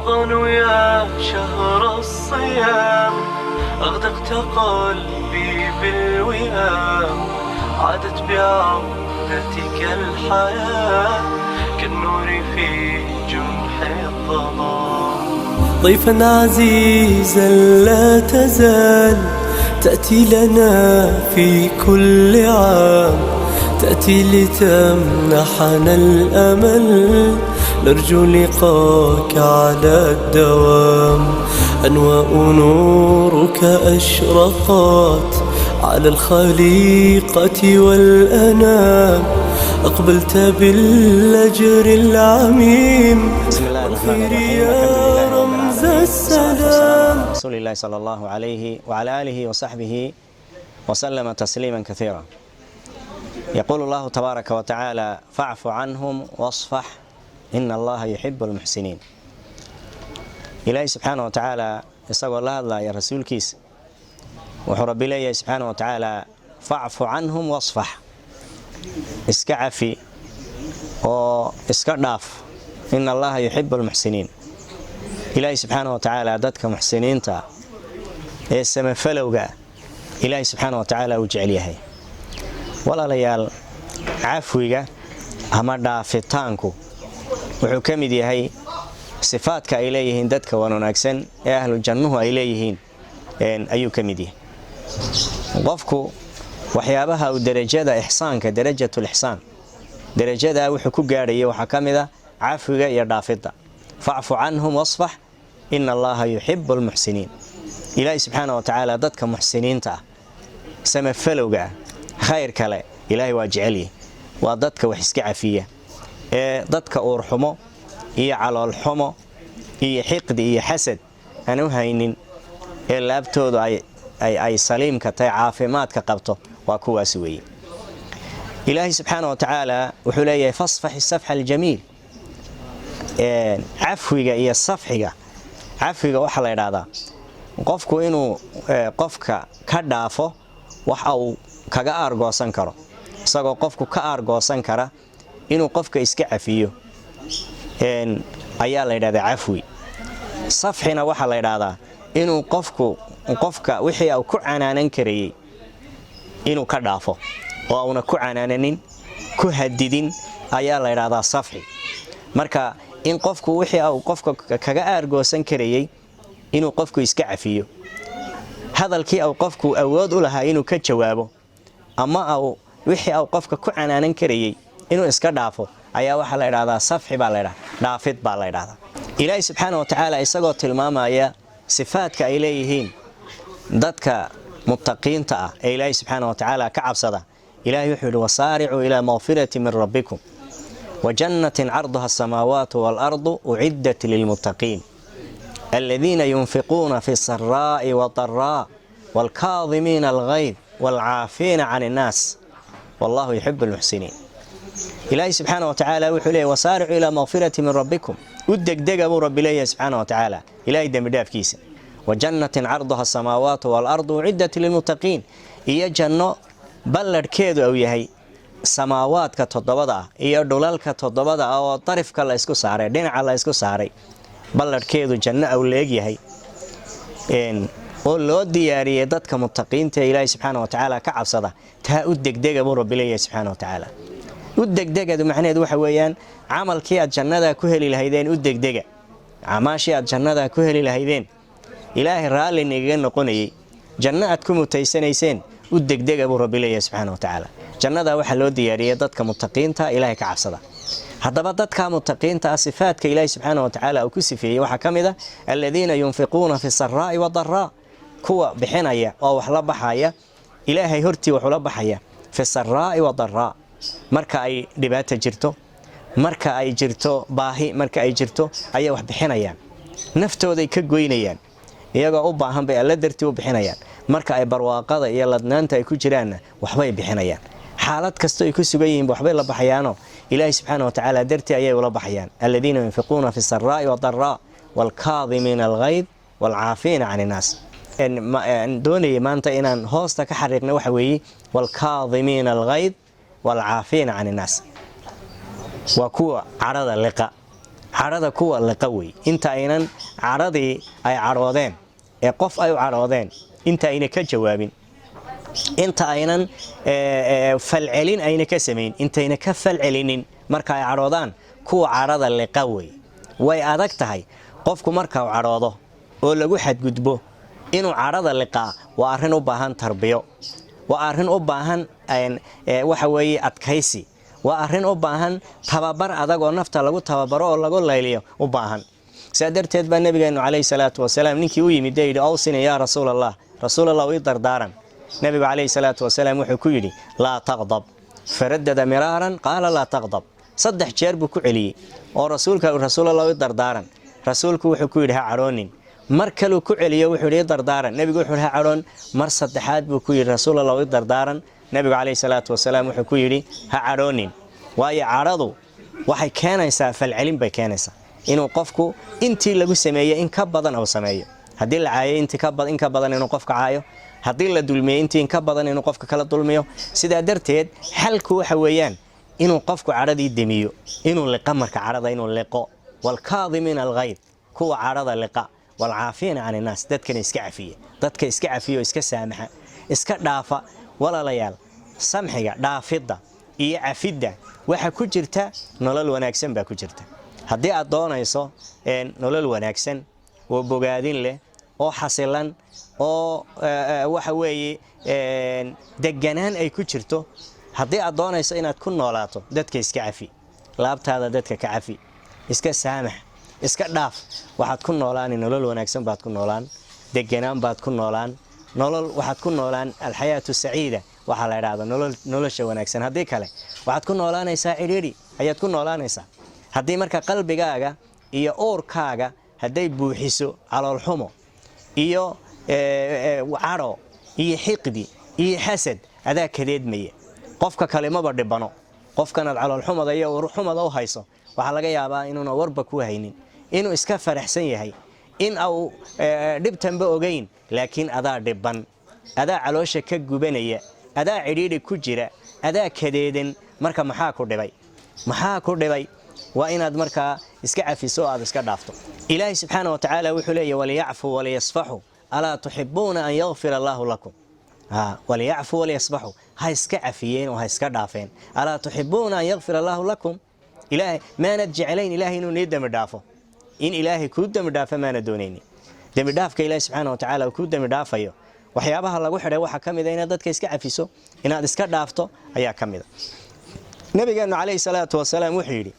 رمضان يا شهر الصيام، أغدقت قلبي بالوئام. عادت بعودتك الحياة كالنور في جنح الظلام. ضيفا عزيزا لا تزال تأتي لنا في كل عام، تأتي لتمنحنا الأمل، نرجو لقاك على الدوام. أنواء نورك أشرقت على الخليقة والأنام، أقبلت بالأجر العميم. بسم الله الرحمن والخير الرحيم. يا الحمد لله رب رمز العالمين، والصلاة والسلام السلام. على رسول الله صلى الله عليه وعلى آله وصحبه وسلم تسليما كثيرا. يقول الله تبارك وتعالى: فاعف عنهم واصفح إن الله يحب المحسنين. Ilaahay subxaana wa tacaala isagoo la hadlaya rasuulkiisa wuxuu Rabbi leeyahay subxaana wa tacaala: facfu canhum wasfax, iska cafi oo iska dhaaf. إن الله يحب المحسنين. Ilaahay subxaana wa tacaala dadka muxsiniinta ee samafalowga Ilaahay subxaana wa tacaala uu jecel yahay. Walaalayaal, cafwiga ama dhaafitaanku wuxuu ka mid yahay sifaadka ay leeyihiin dadka wan wanaagsan ee ahlu jannuhu ay leeyihiin ayuu ka mid yahay. Qofku waxyaabaha uu derajada ixsaanka, darajatul ixsaan, derajadaa wuxuu ku gaadhaya waxaa ka mid a cafwiga iyo dhaafidda. فاعف عنهم واصفح إن الله يحب المحسنين. Ilaahi subxaana wa tacaala dadka muxsiniinta ah, samafalowga ah, khayr kale, Ilaahay waa jecelyahy. Waa dadka wax iska cafiya ee dadka uurxumo iyo caloolxumo iyo xiqdi iyo xasad aan u haynin ee laabtoodu ay saliimka tahay, caafimaadka qabto, waa kuwaas weeye. Ilaahay subxaana wa tacaala wuxuu leeyahay: فاصفح الصفح الجميل. Cafwiga iyo safxiga, cafwiga waxaa la idhaahdaa qofku inuu qofka ka dhaafo waxa uu kaga aargoosan karo. Isagoo qofku ka aargoosan kara inuu qofka iska cafiyo ayaa la yidhahdaa cafwi. Safxina waxaa la yidhaahdaa inuu qofku qofka wixii uu ku canaanan karayey inuu ka dhaafo oo uuna ku canaananin, ku hadidin ayaa la yidhahdaa safxi. Marka in qofku wixii uu qofka kaga aargoosan karayey inuu qofku iska cafiyo, hadalkii uu qofku awood u lahaa inuu ka jawaabo ama uu wixii uu qofka ku canaanan karayey inuu iska dhaafo ayaa waxaa la idhahdaa safxi baa la ydhahdaa, dhaafid baa la ydhahdaa. Ilaahi subxaana wa tacaala isagoo tilmaamaya sifaadka ay leeyihiin dadka muttaqiinta ah ee Ilaahi subxaana wa tacaala ka cabsada, Ilahay wuxuu yidhi: وسارعوا إلى مغفرة من ربكم وجنة عرضها السماوات والأرض أعدت للمتقين الذين ينفقون في السراء والضراء والكاظمين الغيظ والعافين عن الناس والله يحب المحسنين. Ilaahay subxaana wa tacaala wuxuu leeyay: وسارعوا إلى مغفرة من ربكم, u degdega buu Rabbi leeyahay subxaana wa tacaala Ilaahay dembidhaafkiisa, وجنة عرضها السماوات والأرض أعدت للمتقين, iyo janno balladhkeedu uu yahay samaawaadka toddobada ah iyo dhulalka toddobada ah oo darifka la isku saaray, dhinaca la isku saaray, balladhkeedu janno uu leegyahay oo loo diyaariyey dadka muttaqiinta ee Ilaahay subxaana wa tacaala ka cabsada. Taa u degdega buu Rabbi leeyahay subxaana wa tacaala. U degdegadu macnaheedu waxa weeyaan camalkii aad jannada ku heli lahaydeen u degdega, acmaashii aad jannada ku heli lahaydeen, Ilaahay raalli nagaga noqonayey, janno aad ku mutaysanayseen u degdega buu Rabbi leeyahay subxaana wa tacaala. Jannada waxaa loo diyaariyey dadka muttaqiinta, Ilaahay ka cabsada. Haddaba dadka muttaqiinta ah sifaadka Ilaahay subxaana wa tacaala uu ku sifeeyey waxaa ka mid a الذين ينفقون في السراء والضراء, kuwa bixinaya oo wax la baxaya, Ilaahay hortii waxula baxaya, في السراء والضراء, marka ay dhibaata jirto, marka ay jirto baahi, marka ay jirto ayay wax bixinayaan, naftooday ka goynayaan, iyagoo u baahan bay Alla dartii u bixinayaan. Marka ay barwaaqada iyo ladnaanta ay ku jiraanna waxbay bixinayaan. Xaalad kasto ay ku sugan yihiin waxbay la baxayaanoo Ilaahay subxaana wa tacaala dartii ayay ula baxayaan. الذين ينفقون في السراء والضراء والكاظمين الغيظ والعافين عن الناس. Doonayay maanta inaan hoosta ka xariiqna waxa weeye والكاظمين الغيظ والعافين عن الناس, waa kuwa cadhada liqa. Cadhada kuwa liqa wey. Inta aynan cadhadii ay cadhoodeen ee qof ay u cadhoodeen, inta ayna ka jawaabin, inta aynan falcelin ayna ka samayn, intayna ka falcelinin marka ay cadhoodaan, kuwa cadhada liqa wey. Way adag tahay qofku marka uu cadhoodo oo lagu xadgudbo inuu cadhada liqaa. Waa arrin u baahan tarbiyo, waa arrin u baahan waxa weeye adkaysi, waa arrin u baahan tababar adag oo nafta lagu tababaro oo lagu layliyo u baahan. Saa darteed baa nabigeenu calayhi salaatu wasalaam ninkii u yimid ee yidhi: "أوصني يا رسول الله, rasuul Allah, ii dardaaran." Nabigu calayhi salaatu wasalaam wuxuu ku yidhi: "لا تغضب." فردد مرارا, قال: "لا تغضب." 3 jeer buu ku celiyey oo rasuulka: "Rasuul Allah, ii dardaaran." Rasuulku wuxuu ku yidhi: "Ha cadhoonin." Mar kaluu ku celiyo, wuxuu yidhi: "Ii dardaaran." Nebigu wuxuu yidhi: "Ha cadhoon." Mar saddexaad buu ku yidhi: "Rasuul Allah, ii dardaaran." Nebigu calayhi salaatu wasalaam wuxuu ku yidhi: "Ha cadhoonin." Waayo, cadhadu waxay keenaysaa falcelin bay keenaysaa, inuu qofku intii lagu sameeyey in ka badan uu sameeyo. Haddii la caayo, intii in ka badan inuu qofka caayo. Haddii la dulmiyey, intii in ka badan inuu qofka kala dulmiyo. Sidaa darteed xalku waxa weeyaan inuu qofku cadhadii demiyo, inuu liqo marka cadhada, inuu liqo. والكاظمين الغيظ, kuwa cadhada liqa, والعافين عن الناس, dadkana iska cafiya, dadka iska cafiya oo iska saamaxa, iska dhaafa. Walaalayaal, samxiga, dhaafidda iyo cafidda waxa ku jirta nolol wanaagsan baa ku jirta. Haddii aad doonayso nolol wanaagsan oo bogaadin leh oo xasilan oo waxa weeye deganaan ay ku jirto, haddii aad doonayso inaad ku noolaato, dadka iska cafi, laabtaada dadka ka cafi, iska saamax, iska dhaaf. Waxaad ku noolaani nolol wanaagsan baad ku noolaan, deganaan baad ku noolaan, nolol waxaad ku noolaan الحياة السعيدة waxaa la idhahda, nolol, nolosha wanaagsan. Haddii kale, waxaad ku noolaanaysaa cidhiidhi ayaad ku noolaanaysaa. Haddii marka qalbigaaga iyo uurkaaga hadday buuxiso caloolxumo iyo cadho iyo xiqdi iyo xasad, adaa kadeedmaya. Qofka kale maba dhibano. Qofkanaad caloolxumada iyo uurxumada u hayso waxaa laga yaabaa inuuna warba ku haynin, inuu iska faraxsan yahay, in au dhibtanba ogeyn. Laakiin adaa dhiban, adaa caloosha ka gubanaya, adaa cidhiidhi ku jira, adaa kadeedan. Marka maxaa ku dhibay? Maxaa ku dhibay? Waa inaad markaa iska cafiso oo aad iska dhaafto. Ilaahay subxaana wa tacaala wuxuu leeyahy: "وليعفوا وليصفحوا ألا تحبون أن يغفر الله لكم." وليعفوا وليصفحوا, ha iska cafiyeen oo ha iska dhaafeen. ألا تحبون أن يغفر الله لكم, ilaahay maanad jeclayn ilaahay inuu nii dembi dhaafo? In ilaahay kuu dembi dhaafo maana doonaynin? Dembi dhaafka Ilaahay subxaana wa tacaala uu kuu dembi dhaafayo waxyaabaha lagu xidhay waxaa ka mid a inaad dadka iska cafiso, inaad iska dhaafto ayaa ka mid a. Nabigeennu calayhi salaatu wasalaam wuxuu yidhi: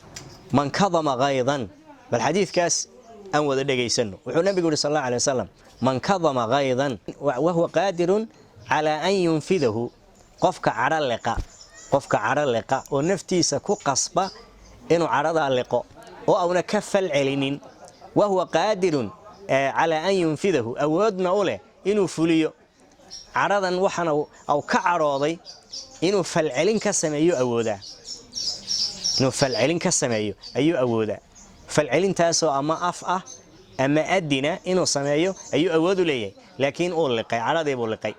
"من كظم غيظا." Bal xadiidkaas aan wada dhegaysano. Wuxuu nabigu yidhi sal allahu alay wasalam: "من كظم غيظا وهو قادر على أن ينفذه." Qofka cadho liqa, qofka cadho liqa oo naftiisa ku qasba inuu cadhadaa liqo oo auna ka fal celinin, وهو قادر على أن ينفذه, awoodna u leh inuu fuliyo cadhadan, waxaana au ka cadhooday inuu falcelin ka sameeyo awoodaa, inuu falcelin ka sameeyo ayuu awoodaa, falcelintaasoo ama af ah ama adina inuu sameeyo ayuu awood u leeyahay, laakiin uu liqay, cadhadii buu liqay.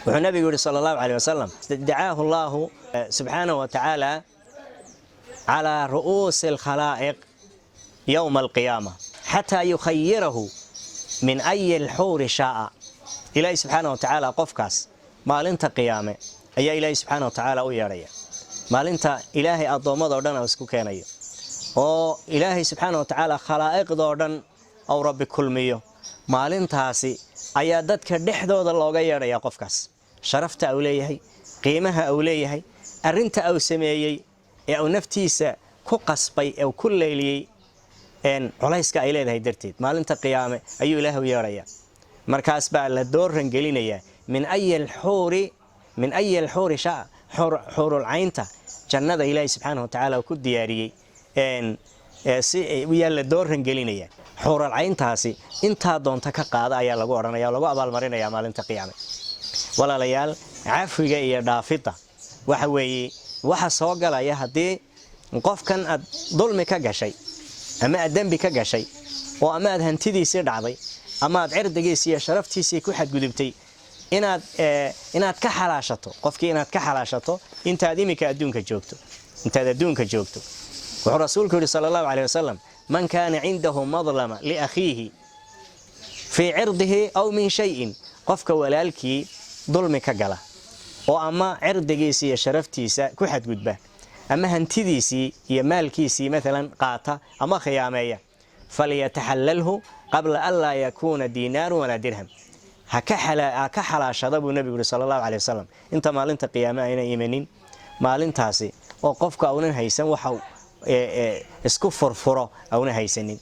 Wuxuu nabigu yidhi sala allahu caleyh wasalam: "دعاه الله سبحانه وتعالى على رؤوس الخلائق يوم القيامة حتى يخيره من أي الحور شاء." Ilaahi subxaana wa tacaala qofkaas maalinta qiyaame ayaa Ilaahi subxaana wa tacaala u yeedhaya, maalinta Ilaahay addoommado dhan isku keenayo oo Ilaahay subxaana wa tacaala khalaa'iqdoo dhan ou Rabbi kulmiyo. Maalintaasi ayaa dadka dhexdooda looga yeedhayaa qofkaas. Sharafta uu leeyahay, qiimaha uu leeyahay, arrinta uu sameeyey ee uu naftiisa ku qasbay ee uu ku leyliyey, culayska ay leedahay darteed, maalinta qiyaame ayuu Ilaahay u yeedhayaa. Markaas baa la dooran gelinayaa: من أي الحور, من أي الحور شاء. Xuurulcaynta jannada Ilaahay subxaana wa tacaala uu ku diyaariyey si yaa la dooran gelinaya. Xuuralcayntaasi intaa doonta ka qaada ayaa lagu odhanaya o lagu abaalmarinaya maalinta qiyaame. Walaalayaal, cafiga iyo dhaafidda waxa weeye waxa soo galaya haddii qofkan aad dulmi ka gashay ama aad dembi ka gashay oo ama aad hantidiisii dhacday ama aad cirdigiisii iyo sharaftiisii ku xadgudubtay, inaad ka xalaashato qofkii, inaad ka xalaashato intaad iminka adduunka joogto, intaad adduunka joogto. Wuxuu rasuulku yidhi sala allahu caleyh wasalam: Man kaana cindahu madlama liakhiihi fii cirdihi aw min shayin, qofka walaalkii dulmi ka gala oo ama cirdigiisa iyo sharaftiisa ku xadgudba ama hantidiisii iyo maalkiisii maalan qaata ama khiyaameeya, falyataxallalhu qabla an laa yakuuna diinaarun walaa dirham, ha ka xalaashada buu nebigu yuri sala Allahu calay wasalam, inta maalinta qiyaame ayna imanin, maalintaasi oo qofka aunan haysan waxa isku furfuro, auna haysanin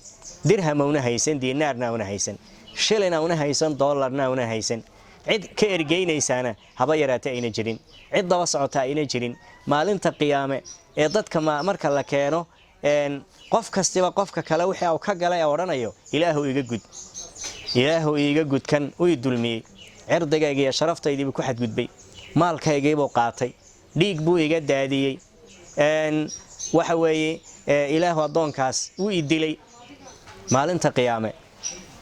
dirham, auna haysan diinaarna, auna haysan shilin, auna haysan doolarna, auna haysan cid ka ergeynaysaana haba yaraata ayna jirin, cid daba socota ayna jirin. Maalinta qiyaame ee dadka marka la keeno, qof kastiba qofka kale wixii uu ka galay odhanayo, "Ilaahu iga gud, Ilaahu iiga gudkan ui dulmiyey, cirdigayga iyo sharaftaydii ku xadgudbay, maalkaygiibuu qaatay, dhiig buu iga daadiyey, waxa weeye Ilaahu addoonkaas wuu i dilay." Maalinta qiyaame,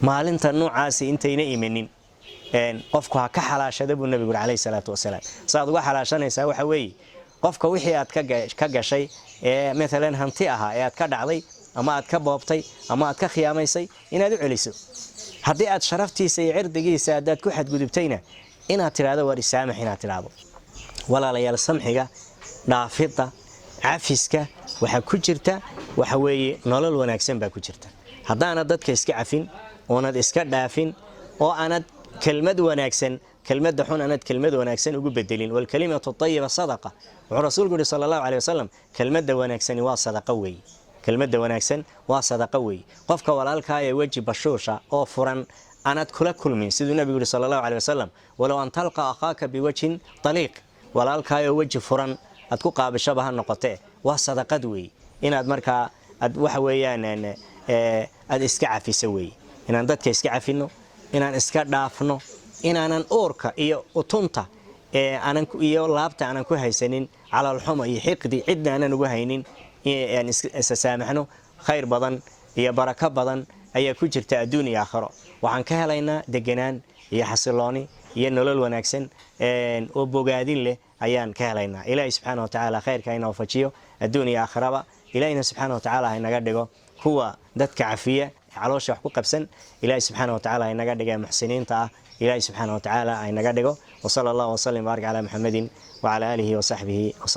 maalinta noocaasi intayna imanin, qofku ha ka xalaashada buu nebigu yuri calayhi salaatu wasalaam. Saaad uga xalaashanaysaa waxa weeye qofka wixii aad ka gashay ee maalan hanti ahaa ee aad ka dhacday ama aad ka boobtay ama aad ka khiyaamaysay inaad u celiso. Haddii aad sharaftiisa iyo cirdigiisa haddaad ku xadgudubtayna, inaad tidhahdo, "Waar isaamax," inaad tidhaahdo. Walaalayaal, samxiga, dhaafidda, cafiska waxaa ku jirta waxa weeye nolol wanaagsan baa ku jirta. Haddaanad dadka iska cafin oonad iska dhaafin oo aanad kelmad wanaagsan, kelmadda xun aanad kelmad wanaagsan ugu bedelin, والكلمة الطيبة صدقة, wuxuu rasuulku yihi sala Allahu caleyhi wasalam, kelmadda wanaagsani waa sadaqa weeye, kelmadda wanaagsan waa sadaqa weeye. Qofka walaalkaa ee weji bashuusha oo furan aanad kula kulmin, siduu nabigu yihi sala Allahu caleyhi wasalam, ولو أن تلقى أخاك بوجه طليق, walaalkaayoo weji furan aad ku qaabishaba ha noqotee, waa sadaqad weeye. Inaad markaa aad waxa weeyaan aad iska cafiso weeye. Inaan dadka iska cafino, inaan iska dhaafno, inaanan uurka iyo utunta iyo laabta aanan ku haysanin calaalxumo iyo xiqdi, cidna aanan ugu haynin, aan isa saamaxno. Khayr badan iyo barako badan ayaa ku jirta adduun iyo aakhiro. Waxaan ka helaynaa deganaan iyo xasilooni iyo nolol wanaagsan oo bogaadin leh ayaan ka helaynaa. Ilaahay subxaana wa tacaala khayrka ina wafajiyo adduun iyo aakhiraba. Ilaahina subxaana wa tacaala ha inaga dhigo kuwa dadka cafiya, caloosha wax ku qabsan. Ilaahay subxaana wa tacaala ha inaga dhiga muxsiniinta ah. Ilaahay subxaana wa tacaala ha inaga dhigo. وصلى الله وسلم وبارك على محمد وعلى آله وصحبه وسلم.